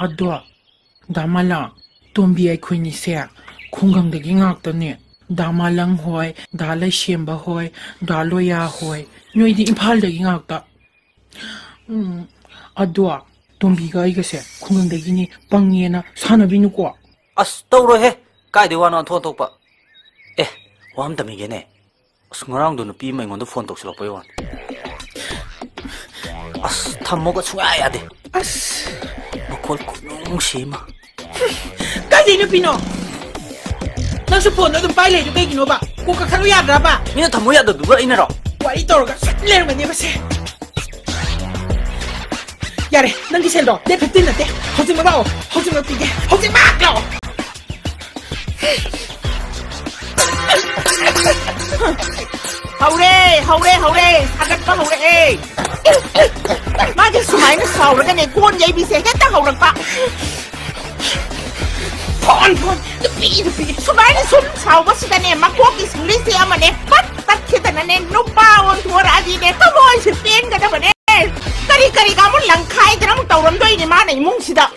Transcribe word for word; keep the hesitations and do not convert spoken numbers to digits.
ꯑꯗꯣ, ꯗꯥ ꯃꯥꯂꯪ, ꯇꯣꯝꯕꯤ ꯑꯩꯈꯣꯏꯅꯤꯁꯦ ꯈꯨꯡꯒꯪꯗꯒꯤ ꯉꯥꯛꯇꯅꯦ꯫ ꯗꯥ ꯃꯥꯂꯪ ꯍꯣꯏ, ꯗꯥ ꯂꯩꯁꯦꯝꯕ ꯍꯣꯏ, ꯗꯥ ꯂꯣꯌꯥ ꯍꯣꯏ, ꯅꯣꯏꯗꯤ ꯏꯝꯐꯥꯜꯗꯒꯤ ꯉꯥꯛꯇ꯫ ꯎꯝ, ꯑꯗꯣ, ꯇꯣꯝꯕꯤꯒ ꯑꯩꯒꯁꯦ ꯈꯨꯡꯒꯪꯗꯒꯤꯅꯤ, ꯄꯪꯉꯦꯅ ꯁꯥꯟꯅꯕꯤꯅꯨꯀꯣ꯫ ꯑꯁ, ꯇꯧꯔꯣꯏꯍꯦ꯫ ꯀꯥꯏꯗꯩ ꯋꯥꯅꯣ ꯑꯣꯟꯊꯣꯛ ꯑꯣꯟꯊꯣꯛꯄ꯫ ꯑꯦ, ꯋꯥ ꯑꯃ ꯇꯝꯕꯤꯒꯦꯅꯦ꯫ ꯑꯁ, ꯉꯔꯥꯡꯗꯣ ꯅꯨꯄꯤ ꯑꯃ ꯑꯩꯉꯣꯟꯗ ꯐꯣꯟ ꯇꯧꯁꯤꯜꯂꯛꯄꯩ ꯋꯥꯅꯤ꯫ ꯑꯁ, ꯊꯝꯃꯣꯒ ꯁꯨꯡꯌꯥ ꯌꯥꯗꯦ꯫ ꯑꯁ꯫ ꯃꯈꯣꯜ ꯈꯨꯅꯨꯡꯁꯤ ꯑꯃ꯫ ꯀꯥꯏꯗꯩ ꯅꯨꯄꯤꯅꯣ? ꯅꯪꯁꯨ ꯐꯣꯟꯗꯣ ꯑꯗꯨꯝ ꯄꯥꯏ ꯂꯩꯗꯨ ꯀꯩꯒꯤꯅꯣꯕ? ꯀꯣꯛ ꯀꯛꯊꯠꯂꯨ ꯌꯥꯗ꯭ꯔꯕ? ꯃꯤꯅ ꯊꯝꯃꯣ ꯌꯥꯗꯕꯗꯨꯕꯨ ꯑꯩꯅꯔꯣ? ꯋꯥꯔꯤ ꯇꯧꯔꯒ ꯁꯨꯝ ꯂꯩꯔꯝꯒꯅꯦꯕ ꯁꯦ꯫ ꯌꯥꯔꯦ, ꯅꯪꯒꯤ ꯁꯦꯜꯗꯣ ꯗꯦꯠ ꯐꯤꯐꯇꯤꯟ ꯅꯠꯇꯦ, ꯍꯧꯖꯤꯛꯃꯛ ꯂꯥꯛꯑꯣ, ꯍꯧꯖꯤꯛꯃꯛ ꯄꯤꯒꯦ, ꯍꯧꯖꯤꯛꯃꯛ ꯂꯥꯛꯑꯣ꯫ ꯍꯧꯔꯦ, ꯍꯧꯔꯦ, ꯍꯧꯔꯦ, ꯁꯥꯒꯠꯄ ꯍꯧꯔꯛꯑꯦ꯫ ꯃꯥꯒꯤ ꯁꯨꯃꯥꯏꯅ ꯁꯥꯎꯔꯒꯅꯦ, ꯀꯣꯟ ꯌꯩꯕꯤꯁꯦ ꯍꯦꯛꯇ ꯍꯧꯔꯛꯄ꯫ ꯐꯣꯟ, ꯐꯣꯟ, ꯅꯨꯄꯤ, ꯅꯨꯄꯤ꯫ ꯁꯨꯃꯥꯏꯅ ꯁꯨꯝ ꯁꯥꯎꯕꯁꯤꯗꯅꯦ, ꯃꯀꯣꯛꯀꯤ ꯁꯤꯡꯂꯤꯁꯦ ꯑꯃꯅꯦ ꯄꯠ ꯇꯠꯈꯤꯗꯅꯅꯦ, ꯅꯨꯄꯥ ꯑꯣꯟꯊꯣꯔꯛꯑꯗꯤꯅꯦ, ꯊꯃꯣꯏꯁꯦ ꯄꯦꯟꯒꯗꯕꯅꯦ꯫ ꯀꯔꯤ ꯀꯔꯤꯒ ꯑꯃꯨꯛ ꯂꯪꯈꯥꯏꯗꯅ ꯑꯃꯨꯛ ꯇꯧꯔꯝꯗꯣꯏꯅꯦ ꯃꯥꯅ ꯏꯃꯨꯡꯁꯤꯗ꯫